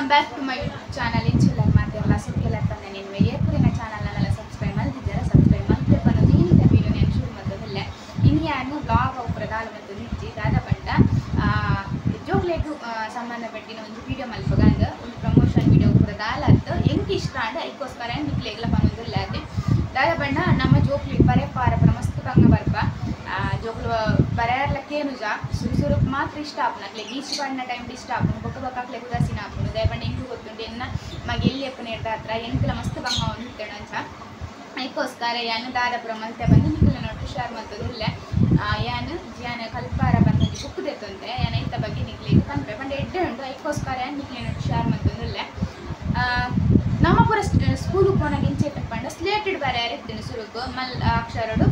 Back to my YouTube channel ಇಂಚಿಲ್ಲರ್ ಮಾತೆರ್ಲ ಸುಕ್ಕೆಲ್ಲ ಪಂದೆ ನಿನ್ವೆ ಏಪುರಿನ channel ನನ್ನೆಲ್ಲ subscribe ಮಲ್ತಿದ್ದೀರ subscribe ಮಲ್ತೆ ಪನ್ನೊಂದು ಇನ್ನಿತ ವೀಡಿಯೋ ನಾನು ಶುರು ಮಲ್ತೊಂದಿಲ್ಲ ಇನ್ನು ಯಾನು ಬ್ಲಾಗ್ ಅವು ಪ್ರಧಾನ ಮತ್ತು ನಿಜ್ಜಿ ದಾದ ಪಂಡ ಜೋಕ್ಲೆಗ್ ಸಂಬಂಧಪಟ್ಟಿನ ಒಂದು ವೀಡಿಯೋ ಮಲ್ಪಗ ಅಂದ್ ಒಂದು ಪ್ರಮೋಷನ್ ವೀಡಿಯೋ ಪೂರ ದಾಲ ಅತ್ತು ಎಂಕ್ ಇಷ್ಟ ಅಂಡ ಐಕ್ಕೋಸ್ಕರ ನಿಕ್ಲೆಗ್ಲ ಪನ್ನೊಂದಿಲ್ಲ ಅದೇ ದಾದ ಪಂಡ ನಮ್ಮ ಜೋಕ್ಲೆಗ್ ಬರೆ ಪಾರ ಪೂರ ಮಸ್ತ್ ಬಂಗ ಬರ್ಪ ಜೋಕ್ಲು ಬರೆಯರ್ಲಕ್ಕೇನುಜ ಸುರು ಸುರುಕ್ ಮಾತ್ರ ಇಷ್ಟ ಆಪುನ ಅಕ್ಲೆಗ್ ಈಚ್ ಪಂಡ ಟೈಮ್ ಇಷ್ಟ ಆಪುನು ಬೊಕ್ಕ ಬೊಕ್ಕ ಅಕ್ಲೆಗ್ ಉದಾಸೀನ ಆಪುನು ದಯಪಂಡ ಎಂಕ್ ಗೊತ್ತುಂಡು ಎನ್ನ ಮಗ ಎಲ್ಲಿ ಎಪ್ಪುನ ಎಡ್ದ ಹತ್ರ ಎಂಕ್ಲ ಮಸ್ತ್ ಬಂಗ ಒಂದಿತ್ತೇಣ ಅಂಚ ಐಕ್ಕೋಸ್ಕರ ಯಾನ್ ದಾದ ಪೂರ ಮಲ್ತೆ ಬಂದು ನಿಕ್ಲೆನ ಒಟ್ಟು ಶೇರ್ ಮಲ್ತೊಂದುಲ್ಲೆ ಯಾನ್ ಜಿಯಾನ ಕಲ್ಪಾರ ಬಂದು ಒಂಜಿ ಬುಕ್ ದೆತ್ತೊಂತೆ ಯಾನ್ ಐತ ಬಗ್ಗೆ ನಿಕ್ಲೆಗ್ ಪನ್ಪೆ ಪಂಡ ಎಡ್ಡೆ ಉಂಡು ಐಕ್ಕೋಸ್ಕರ ಯಾನ್ ನಿಕ್ಲೆನ ಒಟ್ಟು ಶೇರ್ ಮಲ್ತೊಂದುಲ್ಲೆ ನಮ್ಮ ಪೂರ ಸ್ಕೂಲ್ ಪೋನಾಗ ಎಂಚ ಇತ್ತುಂಡು ಪಂಡ ಸ್ಲೇಟೆಡ್ ಬರೆಯರೆ ಇತ್ತಿನ ಸುರುಕು ಮಲ್ ಅಕ್ಷರಡು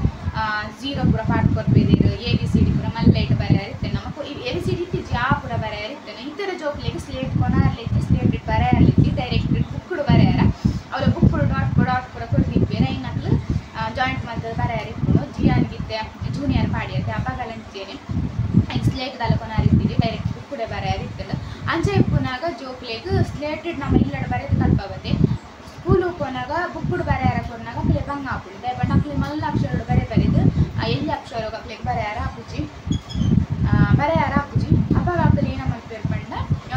ಜೀರೋ ಪೂರ ಪಾಠ ಕೊರ್ಪೆದಿರು ಎ ಬಿ ಸಿ ಡಿ ಪೂರ ಮಲ್ಲ ಇಟ್ಟು ಬರೆಯರೆ ಇತ್ತೇನೆ ನಮಕ್ ಎ ಬಿ ಸಿ ಡಿ ಇತ್ತಿಜಿ ಆ ಪೂರ ಬರೆಯರೆ ಇತ್ತೇನೆ ಇತರ ಜೋಕ್ಲೆಗ್ ಸ್ಲೇಟ್ ಕೊನಾರ್ಲಿಜ್ಜಿ ಸ್ಲೇಟೆಡ್ ಬರೆಯರ್ಲಿಜ್ಜಿ ಡೈರೆಕ್ಟ್ ಬುಕ್ಕುಡು ಬರೆಯರ ಅವರ ಬುಕ್ಕುಡು ಡಾಟ್ ಡಾಟ್ ಪೂರ ಕೊರ್ದಿಪ್ಪೆರ್ ಐನ್ ಅಕ್ಲು ಜಾಯಿಂಟ್ ಮಲ್ತುದು ಬರೆಯರೆ ಇಪ್ಪುಂಡು ಜಿಯಾನ್ಗಿತ್ತೆ ಜೂನಿಯರ್ ಪಾಡಿಯತ್ತೆ ಅಪಗಲಂಚೆನೆ ಐಕ್ ಸ್ಲೇಟ್ ದಾಲ ಕೊನಾರ್ ಇತ್ತಿಜಿ ಡೈರೆಕ್ಟ್ ಬುಕ್ಕುಡೆ ಬರೆಯರೆ ಇತ್ತುಂಡು ಅಂಚ ಇಪ್ಪುನಾಗ ಜೋಕ್ಲೆಗ್ ಸ್ಲೇಟೆಡ್ ನಮ್ಮ ಇಲ್ಲಡ್ ಬರೆದ್ ಕಲ್ಪವತೆ ಸ್ಕೂಲ್ ಪೋನಾಗ ಬುಕ್ಕುಡು ಬರೆಯರ ಕೊರ್ನಾಗ ಅಕ್ಲೆ ಬಂಗ ಆಪುಂಡು ದಾಯೆ ಪಂಡ ಅಕ್ಲೆ ಮಲ್ಲ ಅಕ್ಷರಡು ಬರೆ ಬರೆದು ಎಲ್ಯ ಅಕ್ಷರಗ್ ಅಕ್ಲೆಗ್ ಬರೆಯರ ಆಪುಜಿ ಬರೆಯರ ಆಪುಜಿ ಅಪಗ ಅಕ್ಲು ಏನ ಮಲ್ಪೆರ್ ಪಂಡ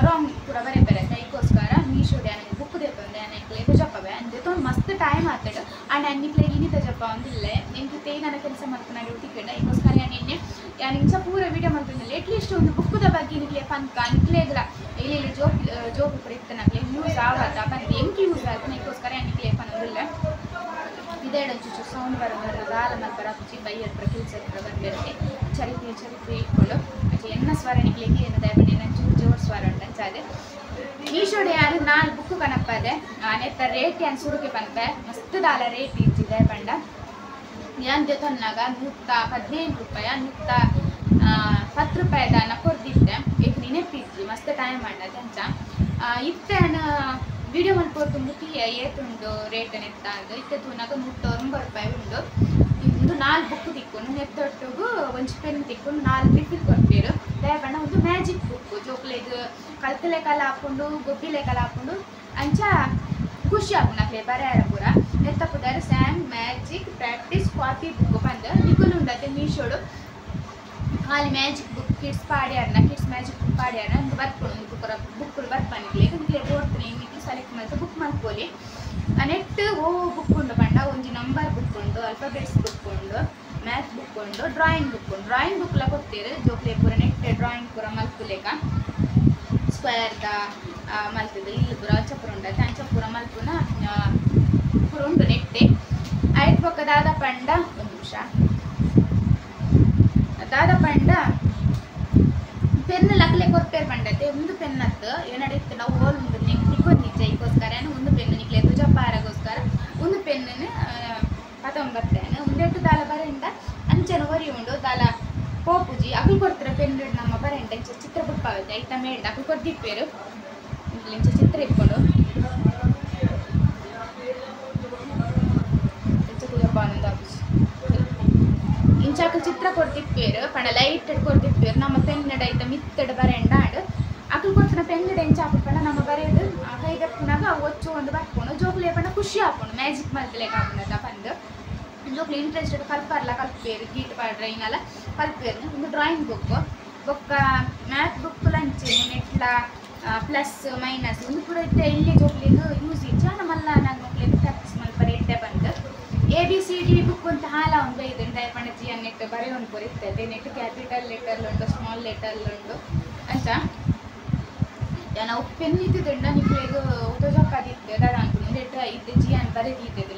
ರಾಂಗ್ ಪೂರ ಬರೆಪೆರ್ ಐಕ್ಕೋಸ್ಕರ ಮೀಶೋಡ್ ಯಾನ್ ಬುಕ್ ದೆತ್ತೊಂದೆ ಯಾನ್ ಎಂಕ್ಲೆಗ್ ಜಪ್ಪವೆ ದೆತ್ತೊಂದು ಮಸ್ತ್ ಟೈಮ್ ಆತುಂಡು ಆಂಡ ಯಾನ್ ನಿಕ್ಲೆಗ್ ಇನಿತ ಜಪ್ಪವೊಂದಿಲ್ಲೆ ಎಂಕ್ ಇತ್ತೆ ನನ ಕೆಲಸ ಮಲ್ಪುನಾಗ ತಿಕ್ಕುಂಡು ಐಕ್ಕೋಸ್ಕರ ಯಾನ್ ಎನ್ನೆ ಯಾನ್ ಇಂಚ ಪೂರ ವೀಡಿಯೋ ಮಲ್ತೊಂದಿಲ್ಲೆ ಅಟ್ಲೀಸ್ಟ್ ಒಂದು ಬುಕ್ಕುದ ಬಗ್ಗೆ ನಿಕ್ಲೆ ಪನ್ಕ ನಿಕ್ಲೆಗ್ಲ ಇಲ್ಲಿ ಜೋಕ್ ಜೋಕ್ ಪೂರ ಇತ್ತನಕ್ಲೆ ಯೂಸ್ ಆವತ ಪಂದ್ ಎಂಕ್ ಯೂಸ್ ಆತುಂಡು ಐಕ್ಕೋಸ್ಕರ ಯಾನ್ ನಿಕ್ಲೆ ಪನೊಂದುಲ್ಲೆ ಇದೇಡು ಒಂಚೂರು ಸೌಂಡ್ ಬರೋದು ದಾಲ ಮಲ್ಪರ ಆಪುಜಿ ಬಯ್ಯಡ್ ಪೂರ ಕೆಲಸ ಪೂರ ಬರ್ಪೆರ್ ಚರಿತ್ರೆ ಚರಿತ್ರೆ ಇಟ್ಕೊಂಡು ಅಂಚ ಎನ್ನ ಸ್ವರ ನಿಕ್ಲೆಗ್ ಎನ್ನ ದಾಯೆ ಪಂಡ ಚೂರು ಜೋರು ಸ್ವರ ಉಂಡು ಅಂಚಾದ್ ಮೀಶೋಡ್ ಯಾನ್ 4 ಬುಕ್ ಕನಪದೆ ನೆತ್ತ ರೇಟ್ ಯಾನ್ ಸುರುಕೆ ಪನ್ಪೆ ಮಸ್ತ್ ದಾಲ ರೇಟ್ ಇಜ್ಜಿ ದಾಯೆ ಪಂಡ ಯಾನ್ ದೆತೊನ್ನಾಗ 115 ರೂಪಾಯಿ 110 ರೂಪಾಯಿ ದಾನ ಕೊರ್ದಿತ್ತೆ ಎಂಕ್ ನೆನಪಿಜ್ಜಿ ಮಸ್ತ್ ಟೈಮ್ ಆಂಡ್ ಅಂಚ ಇತ್ತೆ ಯಾನ್ ವಿಡಿಯೋ ಮಲ್ಪೊರ್ದು ಮುಖಿ ಏತುಂಡು ರೇಟ್ ನೆತ್ತ ಅಂದ್ ಇತ್ತೆ ತೂನಾಗ 109 ರೂಪಾಯಿ ಉಂಡು ಉಂದು 4 ಬುಕ್ ತಿಕ್ಕುಂಡು ನೆತ್ತೊಟ್ಟುಗು ಒಂಜಿ ಪೆನ್ ತಿಕ್ಕುಂಡು 4 ರಿಫಿಲ್ ಕೊರ್ಪೆರ್ ದಾಯೆ ಪಂಡ ಉಂದು ಮ್ಯಾಜಿಕ್ ಬುಕ್ ಜೋಕ್ಲೆಗ್ ಕಲ್ತುಲೆಕಲ ಆಪುಂಡು ಗೊಬ್ಬಿಲೆಕಲ ಆಪುಂಡು ಅಂಚ ಖುಷಿ ಆಪುಂಡು ಅಕ್ಲೆ ಬರೆಯರ ಪೂರ ನೆತ್ತ ಪುದರ್ Sam magic practice copy book ಪಂದ್ ನಿಕುಲು ಉಂಡತೆ ಮೀಶೋಡು ಖಾಲಿ ಮ್ಯಾಜಿಕ್ ಬುಕ್ ಕಿಡ್ಸ್ ಪಾಡ್ಯಾರ್ನ ಕಿಡ್ಸ್ ಮ್ಯಾಜಿಕ್ ಬುಕ್ ಪಾಡ್ಯಾರ್ನ ಉಂದು ಬರ್ಪುಂಡು ಉಂದು ಪೂರ ಬುಕ್ಕುಲು ಬರ್ಪ ನಿಕ್ಲೆಗ್ ನಿಕ್ಲೆ ಬೋಡ್ತಿನ ನಿಕ್ಲು ಸೆಲೆಕ್ಟ್ ಮಲ್ತ್ ಬುಕ್ ಮಲ್ಪೊಲಿ ನೆಟ್ ಓ ಬುಕ್ ಉಂಡು ಪಂಡ ಒಂಜಿ ನಂಬರ್ ಬುಕ್ ಉಂಡು ಅಲ್ಫಾಬೆಟ್ಸ್ ಬುಕ್ ಉಂಡು ಮ್ಯಾಥ್ ಬುಕ್ ಉಂಡು ಡ್ರಾಯಿಂಗ್ ಬುಕ್ ಉಂಡು ಡ್ರಾಯಿಂಗ್ ಬುಕ್ಲ ಕೊರ್ತೆರ್ ಜೋಕ್ಲೆ ಪೂರ ನೆಟ್ ಡ್ರಾಯಿಂಗ್ ಪೂರ ಮಲ್ಪುಲೆಕ ಸ್ಕ್ವೇರ್ದ ಮಲ್ತುದು ಇಲ್ಲ್ ಪೂರ ಅಂಚ ಪೂರ ಉಂಡು ಅಂಚ ಪೂರ ಮಲ್ಪುನ ಪೂರ ಉಂಡು ನೆಟ್ಟೆ ಐಟ್ ಬೊಕ್ಕ ದಾದ ಪಂಡ ಒಂಜಿ ನಿಮಿಷ ದಾದ ಪಂಡ ಪೆನ್ ಲಕ್ಲೆ ಕೊರ್ಪೆರ್ ಪಂಡತೆ ಉಂದು ಪೆನ್ ಅತ್ತ್ ಎನ್ನಡ ಇತ್ತ್ಂಡ ಓಲು ಉಂಡು ಎಂಕ್ ತಿಕ್ಕೊಂದಿಜ್ಜಿ ಐಕ್ಕೋಸ್ಕರ ಯಾನ್ ಉಂದು ಪೆನ್ ನಿಕ್ಲೆ ತೋಜಪಾರಗೋಸ್ಕರ ಉಂದು ಪೆನ್ನ್ ಪತೊಂದು ಬತ್ತೇನ್ ಉಂದೆಟ್ ದಾಲ ಬರೆಂಡ ಅಂಚನೆ ಒರಿ ಉಂಡು ದಾಲ ಪೋಪುಜಿ ಅಕುಲು ಕೊರ್ತಿನ ಪೆನ್ ನಮ್ಮ ಬರೆಂಡ ಇಂಚ ಚಿತ್ರ ಬುಡ್ಪಾವತೆ ಐತ ಮೇಲ್ಡ್ ಅಕುಲು ಕೊರ್ದಿಪ್ಪೆರ್ ಇಂಚ ಚಿತ್ರ ಇಪ್ಪುಂಡು ಇಂಚ ತೂಯಪ್ಪ ಆಪುಜಿ ಇಂಚ ಅಕುಲು ಚಿತ್ರ ಕೊರ್ದಿಪ್ಪೆರ್ ಪಂಡ ಲೈಟ್ ಕೊರ್ದಿಪ್ಪೆರ್ ನಮ್ಮ ಪೆನ್ಡ್ ಐತ ಮಿತ್ತಡ್ ಬರೆಂಡ ಆಂಡ್ ಅಕುಲು ಕೊರ್ತಿನ ಪೆನ್ಡ್ ಎಂಚ ಆಪುಂಡು ಪಂಡ ನಮ್ಮ ಬರೆದ್ ಕೈ ದೆಪ್ಪುನಗ ಅವು ಒಚ್ಚೊಂದು ಬರ್ಪುಂಡು ಜೋಕುಲೆ ಪಂಡ ಖುಷಿ ಆಪುಂಡು ಮ್ಯಾಜಿಕ್ ಮಲ್ತುಲೆಕ ಆಪುಂಡತ ಪಂದ್ ಜೋಕುಲು ಇಂಟ್ರೆಸ್ಟೆಡ್ ಕಲ್ಪರ್ಲ ಕಲ್ಪೆರ್ ಗೀಟ್ ಪಾಡ್ರೆ ಐನಲ ಕಲ್ಪೆರ್ ಉಂದು ಡ್ರಾಯಿಂಗ್ ಬುಕ್ ಬೊಕ್ಕ ಮ್ಯಾಥ್ ಬುಕ್ಲ ಅಂಚೆನೆ ನೆಟ್ಲ ಪ್ಲಸ್ ಮೈನಸ್ ಉಂದು ಪೂರ ಇತ್ತೆ ಎಲ್ಯ ಜೋಕ್ಲೆಗ್ ಯೂಸ್ ಇಜ್ಜಿ ಆಂಡ ಮಲ್ಲ ಆನಗ ಮೊಕ್ಲೆಗ್ ಪ್ರಾಕ್ಟೀಸ್ ಮಲ್ಪರೆ ಎಡ್ಡೆ ಪಂದ್ ಎ ಬಿ ಸಿ ಡಿ book ಒಂತೆ ಹಾಲ ಉಂಡು ಬೈದುಂಡು ದಾಯೆ ಪಂಡ ಜಿಯನ್ ನೆಟ್ ಬರೆಯೊಂದು ಪೂರ ಇತ್ತತೆ ನೆಟ್ ಕ್ಯಾಪಿಟಲ್ ಲೆಟರ್ ಉಂಡು ಸ್ಮಾಲ್ ಲೆಟರ್ ಉಂಡು ಅಂಚ ಯಾನ್ ಅವು ಪೆನ್ ಇತ್ತುಂಡ ನಿಕ್ಲೆಗ್ ತೋಜಪಾದಿತ್ತೆ ದಾದ ಅನ್ಪುಂಡು ಉಂದೆಟ್ ಇತ್ತೆ ಜಿಯಾನ್ ಬರೆದೀತೆರ್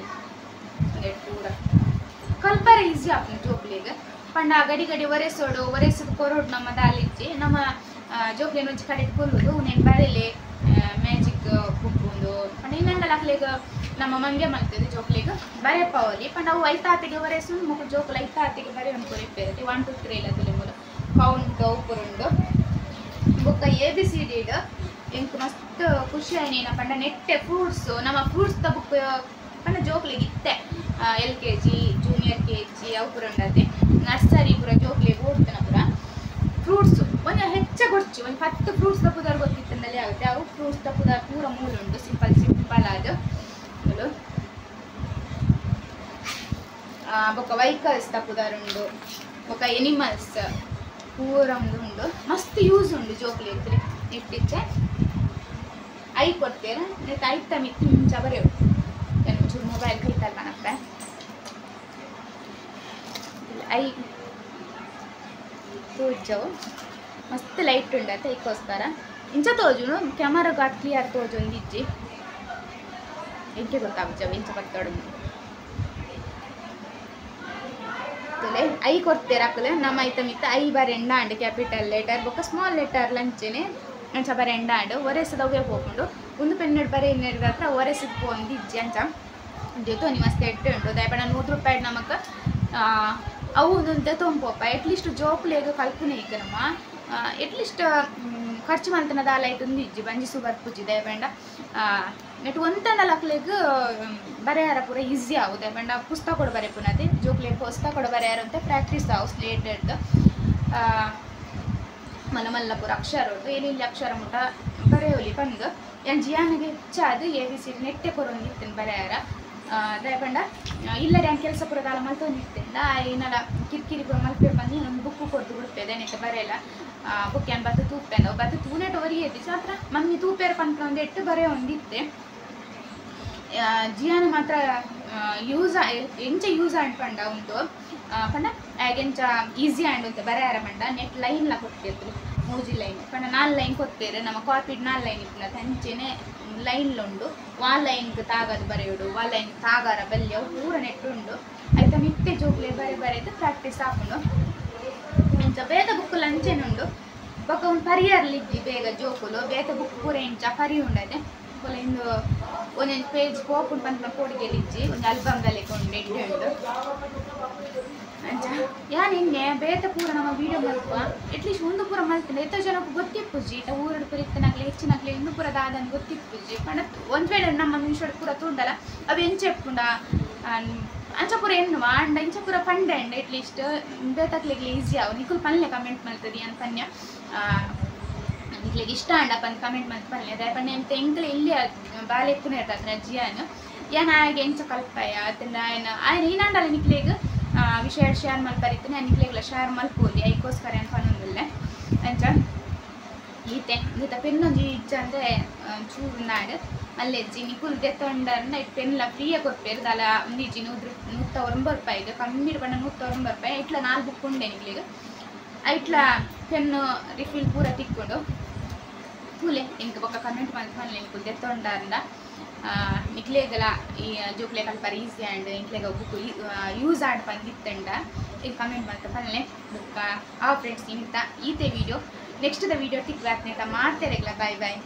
ಉಂದೆಟ್ ಪೂರ ಕಲ್ಪರೆ ಈಸಿ ಆಪುಂಡು ಜೋಕ್ಲೆಗ್ ಪಂಡ ಗಡಿ ಗಡಿ ಒರೆಸೊಡು ಒರೆಸುದು ಕೊರೊಡು ನಮ್ಮ ದಾಲಿಜ್ಜಿ ನಮ್ಮ ಜೋಕ್ಲೆನ್ ಒಂಜಿ ಕಡೆಟ್ ಕುಲ್ಲುದು ಉಂದೆನ್ ಬರೆಲೆ ಮ್ಯಾಜಿಕ್ ಬುಕ್ ಉಂದು ಪಂಡ ಇನ್ನಂಡಲ ಅಕ್ಲೆಗ್ ನಮ್ಮ ಮಂಗೆ ಮಲ್ತುದು ಜೋಕ್ಲೆಗ್ ಬರೆಪಾವೊಲಿ ಪಂಡ ಅವು ಐತಾತಿಗೆ ಒರೆಸುಂಡು ಮೊಕುಲು ಜೋಕುಲು ಐತಾತಿಗೆ ಬರೆಯೊಂದು ಪೂರ ಇಪ್ಪೆರ್ 1 2 3 ಲ ತೂಲೆ ಮೂಲು ಕೌಂಟ್ ಅವು ಪೂರ ಉಂಡು ಬೊಕ್ಕ ಎ ಬಿ ಸಿ ಡಿ ಡ್ ಎಂಕ್ ಮಸ್ತ್ ಖುಷಿ ಆಯಿನ ಏನ ಪಂಡ ನೆಟ್ಟೆ ಫ್ರೂಟ್ಸ್ ನಮ್ಮ ಫ್ರೂಟ್ಸ್ ದ ಬುಕ್ ಪಂಡ ಜೋಕ್ಲೆಗ್ ಇತ್ತೆ L K G junior K G ಅವು ಪೂರ ಉಂಡತೆ ನರ್ಸರಿ ಪೂರ ಜೋಕ್ಲೆಗ್ ಓಡ್ತನ ಪೂರ ಫ್ರೂಟ್ಸ್ ಒಂಜಿ ಹೆಚ್ಚ ಗೊಚ್ಚಿ ಒಂಜಿ 10 ಫ್ರೂಟ್ಸ್ ದ ಪುದರ್ ಗೊತ್ತಿತ್ತಂದಲ್ಲಿ ಆಗುತ್ತೆ ಅವು ಫ್ರೂಟ್ಸ್ ದ ಪುದರ್ ಪೂರ ಮೂಲ ಉಂಡು ಸಿಂಪಲ್ ಸಿಂಪಲ್ ಆದ್ ಮೂಲು ಬೊಕ್ಕ ವೆಹಿಕಲ್ಸ್ ದ ಪುದರ್ ಉಂಡು ಬೊಕ್ಕ ಎನಿಮಲ್ಸ್ ಪೂರ ಉಂಡು ಮಸ್ತ್ ಯೂಸ್ ಉಂಡು ಜೋಕ್ಲಿ ಇಟ್ಟಿಚ್ಚೆ I ಕೊಡ್ತೀರ ನೆತ್ತ ಐತ ಮಿತ್ತಿ ಮುಂಚೆ ಬರೆಯು ಚೂರು ಮೊಬೈಲ್ ಕೈತಲ್ಲ ಕಣಪ್ಪ I ತೋಜವು ಮಸ್ತ್ ಲೈಟ್ ಉಂಡು ಅತ್ತ ಐಕ್ಕೋಸ್ಕರ ಇಂಚ ತೋಜುನು ಕ್ಯಾಮರಾ ಗಾಟ್ ಕ್ಲಿಯರ್ ತೋಜೊಂದು ಇಜ್ಜಿ ಎಂಕೆ ಗೊತ್ತಾಗುಜವು ಇಂಚ ಬತ್ತೋಡು I ಕೊಡ್ತೀರ ಅಕ್ಕಲೆ ನಮ್ಮ ಐತ ಮಿತ್ತ I ಬರೆಂಡ ಅಂಡ್ ಕ್ಯಾಪಿಟಲ್ ಲೆಟರ್ ಬೊಕ್ಕ ಸ್ಮಾಲ್ ಲೆಟರ್ ಲಂಚನೆ ಅಂಚ ಬರೆಂಡ ಅಂಡ್ ಒರೆಸದವೇ ಪೋಪುಂಡು ಒಂದು ಪೆನ್ನೆಡ್ ಬರೆ ಇನ್ನೆಡ್ದ ಹತ್ರ ಒರೆಸದ್ ಪೋಂದು ಇಜ್ಜಿ ಅಂಚ ಜೊತೆ ಮಸ್ತ್ ಎಡ್ಡೆ ಉಂಡು ದಯಪಣ 100 ರೂಪಾಯಿ ನಮಕ್ ಅವು ಒಂದೊಂದು ತೊಂಪೋಪ ಅಟ್ಲೀಸ್ಟ್ ಜೋಕುಲೆಗ್ ಕಲ್ಪುನೆ ಈಗ ನಮ್ಮ ಅಟ್ಲೀಸ್ಟ್ ಖರ್ಚು ಮಲ್ತನ ದಾಲ ಐತೊಂದು ಇಜ್ಜಿ ಬಂಜಿ ಬರ್ಪುಜಿ ದಯಪಂಡ ನೆಟ್ ಒಂತಂಡಲ ಅಕ್ಲೆಗ್ ಬರೆಯಾರ ಪೂರ ಈಸಿ ಆವು ದಯಪಂಡ ಪುಸ್ತಕ ಕೊಡು ಬರೆಪುನತೆ ಜೋಕ್ಲೆಗ್ ಪುಸ್ತಕ ಕೊಡು ಬರೆಯಾರ ಅಂತ ಪ್ರಾಕ್ಟೀಸ್ ಆವು ಸ್ಲೇಟ್ ಎಡ್ದು ಮಲ್ಲ ಮಲ್ಲ ಪೂರ ಅಕ್ಷರ ಉಂಟು ಎಲ್ಲಿ ಅಕ್ಷರ ಮುಟ್ಟ ಬರೆಯೋಲಿ ಪಂದ್ ಯಾನ್ ಜಿಯಾನಿಗೆ ಹೆಚ್ಚಾದ ಎ ಬಿ ಸಿ ನೆಟ್ಟೆ ಕೊರೊಂದಿತ್ತೇನೆ ಬರೆಯಾರ ದಯಪಂಡ ಇಲ್ಲಡೆ ಯಾನ್ ಕೆಲಸ ಪೂರ ದಾಲ ಮಲ್ತೊಂದಿತ್ತೇಂದ ಏನಲ ಕಿರಿಕಿರಿ ಪೂರ ಮಲ್ಪೆ ಬಂದು ಒಂದು ಬುಕ್ಕು ಕೊಡ್ದು ಬಿಡ್ಪೇದೆ ನೆಟ್ಟ ಬರೆಯಲ್ಲ ಬುಕ್ ಯಾನ್ ಬತ್ತು ತೂಪೆಂದ ಬತ್ತು ತೂನೆಟ್ ಒರಿಯೆದ್ದಿ ಮಾತ್ರ ಮಮ್ಮಿ ತೂಪೇರ ಪನ್ಪುನ ಒಂದು ಎಟ್ಟು ಬರೆಯ ಒಂದಿತ್ತೆ ಜಿಯಾನ ಮಾತ್ರ ಯೂಸ್ ಎಂಚ ಯೂಸ್ ಆಂಡ್ ಪಂಡ ಉಂಟು ಪಂಡ ಎಂಚ ಈಸಿ ಆಂಡ್ ಉಂಟು ಬರೆಯಾರ ಪಂಡ ನೆಟ್ ಲೈನ್ಲ ಕೊಡ್ತಿದ್ರು ಮೂಜಿ ಲೈನ್ ಪಂಡ 4 ಲೈನ್ ಕೊತ್ತೇರು ನಮ್ಮ ಕಾಪಿಡ್ 4 ಲೈನ್ ಇಪ್ಪುನ ತಂಚೆನೆ ಲೈನ್ ಉಂಡು ವಾ ಲೈನ್ಗೆ ತಾಗದು ಬರೆಯೋಡು ವಾ ಲೈನ್ ತಾಗಾರ ಬಲ್ಯ ಪೂರ ನೆಟ್ ಉಂಡು ಆಯ್ತಾ ಮಿತ್ತೆ ಜೋಕ್ಲೆ ಬರೆ ಬರೆದು ಪ್ರಾಕ್ಟೀಸ್ ಆಪುಂಡು ಇಂಚ ಬೇತ ಬುಕ್ ಲಂಚೆನೆ ಉಂಡು ಬೊಕ್ಕ ಒಂದು ಪರಿಯರ್ಲಿಜ್ಜಿ ಬೇಗ ಜೋಕುಲು ಬೇತ ಬುಕ್ ಪೂರ ಇಂಚ ಪರಿ ಉಂಡದೆ ಬೊಲ ಇಂದು ಒಂದೊಂದು ಪೇಜ್ ಪೋಪುಂಡು ಪನ್ಪುನ ಕೋಡಿಗೆಲಿಜ್ಜಿ ಒಂದು ಆಲ್ಬಮ್ ಲೆಕ್ಕ ಉಂಡು ಎಡ್ಡೆ ಉಂಡು ಅಂಚ ಯಾನ್ ಇನ್ನೆ ಬೇತ ಪೂರ ನಮ್ಮ ವೀಡಿಯೋ ಮಲ್ಪ ಅಟ್ಲೀಸ್ಟ್ ಒಂದು ಪೂರ ಮಲ್ತಿಲ್ಲ ಎತ್ತ ಜನಕ್ಕೆ ಗೊತ್ತಿಪ್ಪುಜಿ ಇತ್ತ ಊರುಡು ಪೂರ ಇತ್ತನಾಗ್ಲೆ ಹೆಚ್ಚಿನಾಗ್ಲೆ ಇಂದು ಪೂರ ದಾದನ್ ಗೊತ್ತಿಪ್ಪುಜಿ ಪಂಡ ಒಂದ್ ವೇಳೆ ನಮ್ಮ ಮನುಷ್ಯಡು ಪೂರ ತೂಂಡಲ ಅವು ಎಂಚ ಎಪ್ಪುಂಡ ಅಂಚ ಪೂರ ಎನ್ನುವ ಅಂಡ ಇಂಚ ಪೂರ ಪಂಡೆ ಅಂಡ ಅಟ್ಲೀಸ್ಟ್ ಬೇತಕ್ಲೆಗ್ಲೆ ಈಸಿ ಆವು ನಿಕುಲ್ ಪನ್ಲೆ ಕಮೆಂಟ್ ಮಲ್ತದಿ ಅನ್ ಪನ್ಯ ನಿಕ್ಲೆಗ್ ಇಷ್ಟ ಅಂಡ ಪಂದ್ ಕಮೆಂಟ್ ಮಲ್ತ್ ಪನ್ಲೆ ದಾಯೆ ಪಂಡ ಎಂತ ಎಂಕ್ಲೆ ಇಲ್ಲಿ ಬಾಲೆ ಎಪ್ಪುನ ಇರ್ತದೆ ಜಿಯಾನ್ ಯಾನ್ ಆಯಗ್ ಎಂಚ ಕಲ್ಪಾಯ ಅತ್ತಂಡ ಆಯನ ಆಯನ ಏನಾಂಡಲ ನಿಕ್ಲೆಗ್ ವಿಷಯ ಶೇರ್ ಮಲ್ಪರಿತ್ತನೆ ನಿಕ್ಲೆಗ್ಲ ಶೇರ್ ಮಲ್ಪೋಲಿ ಐಕೋಸ್ಕರ ಏನು ಪನ್ನೊಂದಿಲ್ಲ ಅಂಚ ಈತೆ ಈತ ಪೆನ್ನೊಂಜಿ ಇಜ್ಜಂದೆ ಚೂರು ನಾಡು ಅಲ್ಲೆಜ್ಜಿ ನಿಕುಲ್ ದೆತ್ತೊಂಡರ್ನ it ಪೆನ್ಲ ಫ್ರೀಯ ಕೊರ್ಪೇರು ದಾಲ ಒಂದಿಜ್ಜಿ 190 ರೂಪಾಯಿಗೆ ಕಮ್ಮಿ ಪಂಡ 190 ರೂಪಾಯಿ ಇಟ್ಲ 4 ಬುಕ್ ಉಂಡೆ ನಿಕ್ಲೆಗ್ ಐಟ್ಲ ಪೆನ್ನು ರಿಫಿಲ್ ಪೂರ ತಿಕ್ಕೊಂಡು ತೂಲೆ ಎಂಕ್ ಬೊಕ್ಕ ಕಮೆಂಟ್ ಮಲ್ತ್ ಪನ್ಲೆ ನಿಕುಲ್ ದೆತ್ತೊಂಡರ್ನ ನಿಕ್ಲೆಗಲ ಈ ಜೋಕ್ಲೆ ಕಲ್ಪರ ಈಸಿ ಆಂಡ್ ಇಂಕ್ಲೆಗ ಬುಕ್ ಯೂಸ್ ಆಂಡ್ ಪಂದಿತ್ತಂಡ ಈಗ ಕಮೆಂಟ್ ಮಲ್ತ ಪನ್ಲೆ ಬುಕ್ಕ ಆ ಫ್ರೆಂಡ್ಸ್ ಇಂತ ಈತೆ ವಿಡಿಯೋ ನೆಕ್ಸ್ಟ್ the video ತಿಕ್ವಾತ್ನೇತ ಮಾತೆರೆಗ್ಲ ಬಾಯ್ ಬಾಯ್.